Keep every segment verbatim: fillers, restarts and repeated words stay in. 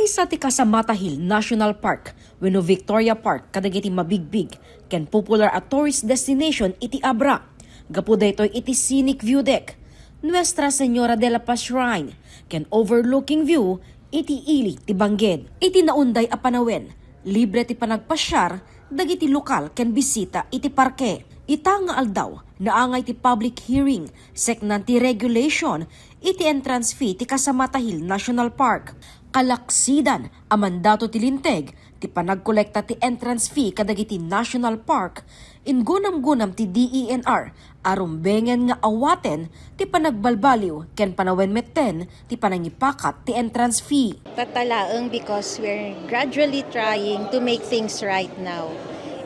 Isa ti Casamata Hill National Park wenno Victoria Park kadagiti mabigbig ken popular a tourist destination iti Abra. Gapu daytoy iti scenic view deck, Nuestra Señora de la Paz Shrine, ken overlooking view iti ili ti Bangged. Iti naunday a panawen, libre ti panagpasiar dagiti lokal ken bisita iti parke. Ita nga aldaw, naangay ti public hearing, seknan ti regulation iti entrance fee ti Casamata Hill National Park. Kalaksidan a mandato ti Linteg ti panagkolekta ti entrance fee kadagiti national park, inggunamgunam ti D E N R a rumbengen nga awaten ti panagbalbaliw ken panawen metten ti panangipakat ti entrance fee. Tatta laeng because we're gradually trying to make things right now.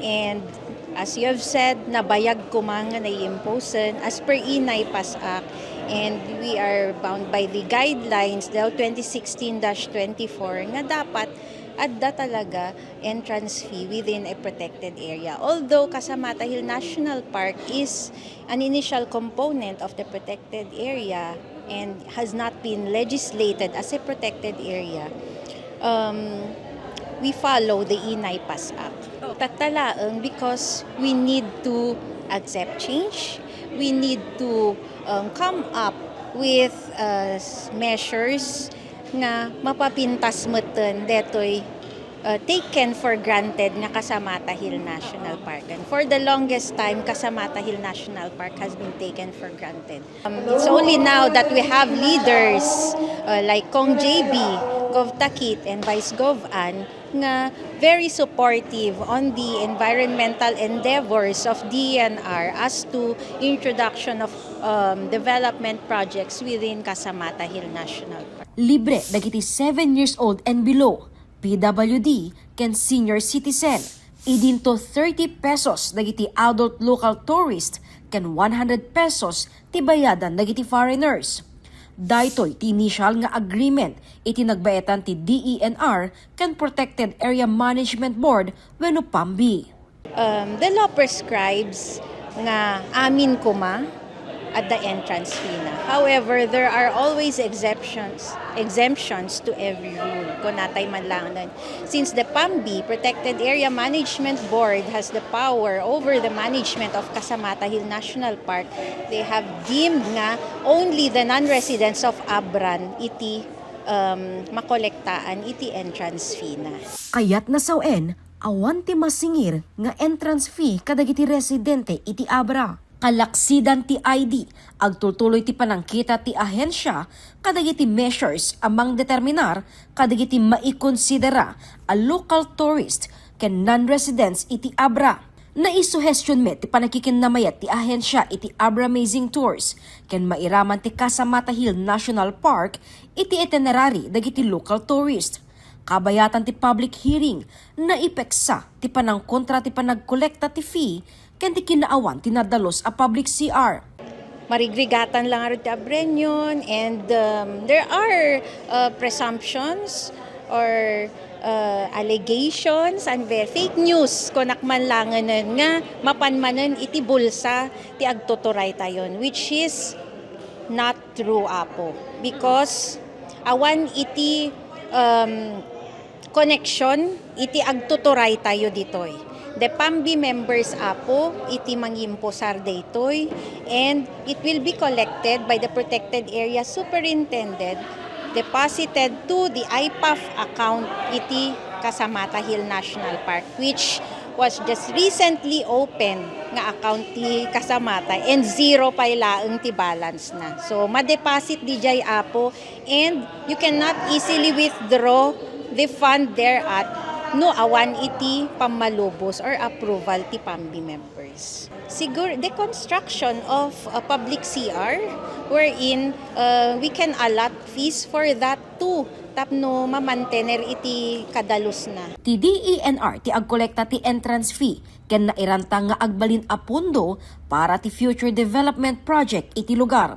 And as you have said, nabayag koma nga naiimposen as per Inay Pass Act. And we are bound by the guidelines, the twenty sixteen dash twenty-four, nga dapat adda talaga entrance fee within a protected area. Although Casamata Hill National Park is an initial component of the protected area and has not been legislated as a protected area, um, we follow the Inay Pass Act. Tatta laeng because we need to accept change. We need to, um, come up with, uh, s-, measures nga mapapintas metten detoy, uh, taken for granted nga Casamata Hill National Park. And for the longest time, Casamata Hill National Park has been taken for granted. Um, it's only now that we have leaders, uh, like Cong J B, Gov Takit, and Vice Gov Ann nga very supportive on the environmental endeavors of D E N R as to introduction of, um, development projects within Casamata Hill National Park. Libre dagiti seven years old and below, P W D, ken senior citizen. Idinto thirty pesos dagiti adult local tourist ken one hundred pesos ti bayadan dagiti foreigners. Daytoy ti initial nga agreement iti nagbaetan ti D E N R ken Protected Area Management Board wenno PAMBI. Um, the law prescribes nga amin koma at the entrance fee na. However, there are always exemptions, exemptions to every rule. Kung natay man lang nun. Since the PAMBI, Protected Area Management Board, has the power over the management of Casamata Hill National Park, they have deemed nga only the non-residents of Abra iti, um, makolektaan iti entrance fee na. Kayat na sawen, awan ti masingir nga entrance fee kadagiti residente iti Abra. Kalaksidan ti I D, agtultuloy ti panangkita ti ahensia kadagiti measures a mangdeterminar kadagiti maikonsidera a local tourist ken non-residents iti Abra. Naisuhestion met ti panakikinnamayat ti ahensia iti Abra Amazing Tours ken mairaman ti Casamata Hill National Park iti itinerary dagiti local tourist. Kabayatan ti public hearing, naipeksa ti panangkontra ti panagkolekta ti fee ken ti kinaawan ti nadalus a public C R. Marigrigatan lang ngarud ti Abreñon, and, um, there are, uh, presumptions or, uh, allegations and ve-, fake news, kunak man langen nga mapan manen iti bulsa ti agtuturay tayon, which is not true, Apo, because awan iti, um, connection iti agtuturay tayo ditoy. The PAMBI members, Apo, iti mangimposar daytoy, and it will be collected by the Protected Area Superintendent, deposited to the I PAF account iti Casamata Hill National Park, which was just recently open nga account ti Casamata, and zero pay laeng ti balance na. So, ma-deposit diay, Apo, and you cannot easily withdraw the fund thereat no awan iti pammalubos or approval ti PAMBI members. Sigur, the construction of a public C R wherein, uh, we can allot fees for that too, tapno mamantener iti kadalus na. Ti D E N R ti agkolekta ti entrance fee ken nairanta nga agbalin a pondo para ti future development project iti lugar.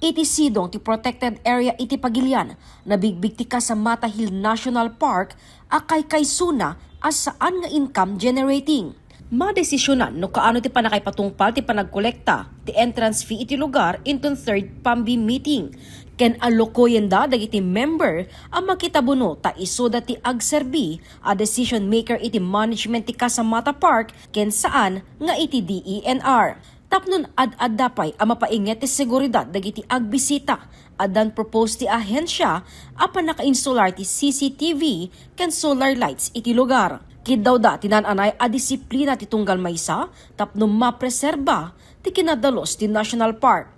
Iti sidong ti protected area iti Pagilian, nabigbig ti Casamata Hill National Park a kaykaysona a saan nga income generating. Madesisionan no kaano ti pannakaipatungpal ti panagkolekta ti entrance fee iti lugar inton third PAMBI meeting, ken allokoyenda dagiti member a makitabuno ta isuda ti agserbi a decision maker iti management ti Casamata Park ken saan nga iti D E N R. Tapno ad-adda pay a mapainget ti seguridad dagiti agbisita, addan propose ti ahensya a pannakainsular ti C C T V ken solar lights iti lugar. Kiddawda ti naan-anay a disiplina ti tunggal maysa tapno mapreserba ti kinadalus ti National Park.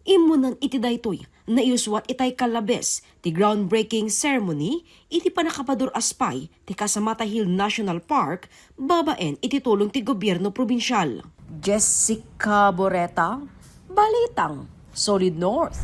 Immunan iti daytoy, naiyuswat itay kallabes ti groundbreaking ceremony iti pannakapadur-as pay ti Casamata Hill National Park babaen iti tulong ti gobierno probinsial. Jessica Boreta, Balitang Solid North.